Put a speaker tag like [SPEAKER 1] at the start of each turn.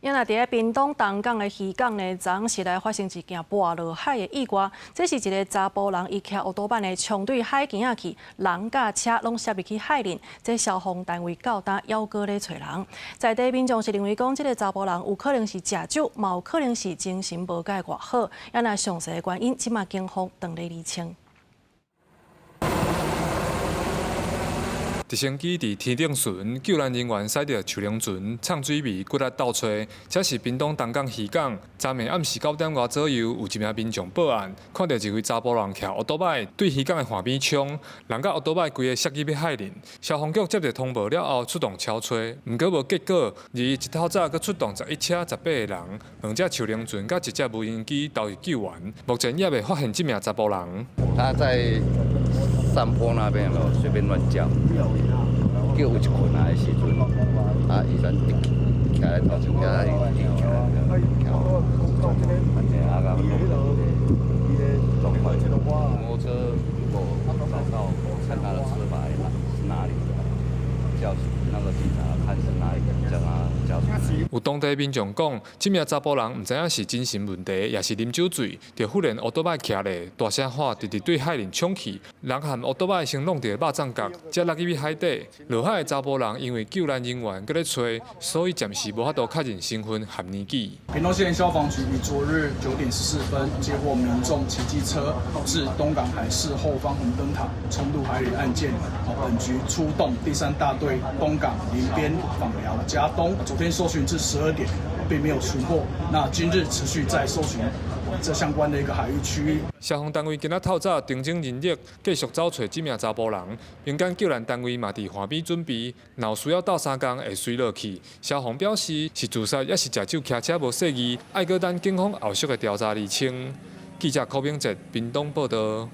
[SPEAKER 1] 因為佇屏東東港的漁港呢，昨昏時來發生一件跋落海的意外。這是一个查埔人，伊騎烏多板的衝對海墘仔去，人佮車攏攝入去海裡。這消防單位到今猶閣咧揣人。在地民眾是認為講，這个查埔人有可能是食酒，嘛有可能是精神無蓋偌好。啊若詳細的原因，這馬警方當咧釐清。
[SPEAKER 2] 直升機佇天頂巡，救難人員駛著樹龍船、藏水魚，骨力鬥揣。這是屏東東港漁港，昨暝暗時9點外左右，有一名民眾報案，看著一位查埔人騎烏多擺對漁港的岸邊衝，人佮烏多擺規个摔入去海裡。消防局接著通報了後，出動搜揣，毋過無結果。二一透早閣出動11車18個人，兩隻樹龍船佮一隻無人機投入救援。目前猶未發現這名查埔人。
[SPEAKER 3] 他在山坡那邊有沒有隨便亂叫？叫有一困難的時陣，啊，伊才徛咧頭前，徛咧伊徛徛，反正啊，佮弄狀況。摩托車如果找到，看他的車牌是哪裡的，叫那個警察看是哪裡的，叫他交出來。
[SPEAKER 2] 有當地民眾講，這名查埔人毋知影是精神問題，抑是啉酒醉，就忽然烏多擺騎咧，大聲喊，直直對海裡衝去，人和烏多擺先弄著肉粽角，才落入去海底。落海的查埔人因為救難人員閣咧揣，所以暫時無法度確認身份和年紀。
[SPEAKER 4] 屏東縣消防局於昨日9點14分接獲民眾騎機車至東港海事後方紅燈塔衝入海裡案件，本局出動第三大隊東港、林邊、枋寮、佳冬，昨天搜尋至12點，並沒有尋獲。那今日持續在搜尋這相關的一個海域區域。
[SPEAKER 2] 消防單位今仔透早調整人力，繼續走揣這名查埔人。民間救難單位嘛佇岸邊準備，若有需要鬥相共會隨落去。消防表示是自殺抑是食酒騎車無細膩，愛閣等警方後續的調查釐清。記者柯炳哲屏東報導。